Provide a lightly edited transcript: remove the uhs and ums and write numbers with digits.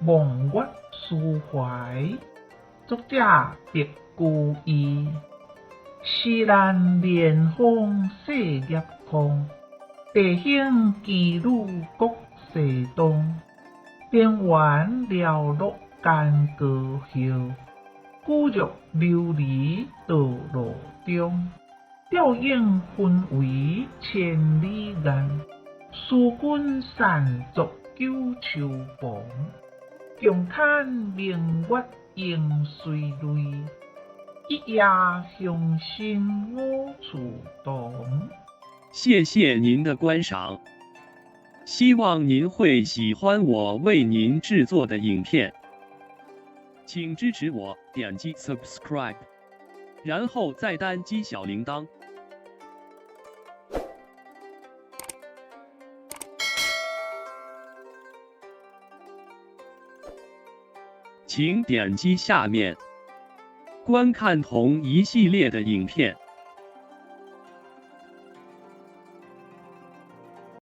望月抒懷，作者白居易。诗難連峰細葉空，地興妓女國西東。田園寥落干戈葉，骨肉流離道路中。吊影紛圍千里雁，思君散作九秋蓬。共堪明月應隨淚，一夜鄉心五處同。謝謝您的觀賞，希望您會喜歡我為您製作的影片，請支持我點擊 subscribe，然後再單擊小鈴鐺。請點擊下面觀看同一系列的影片。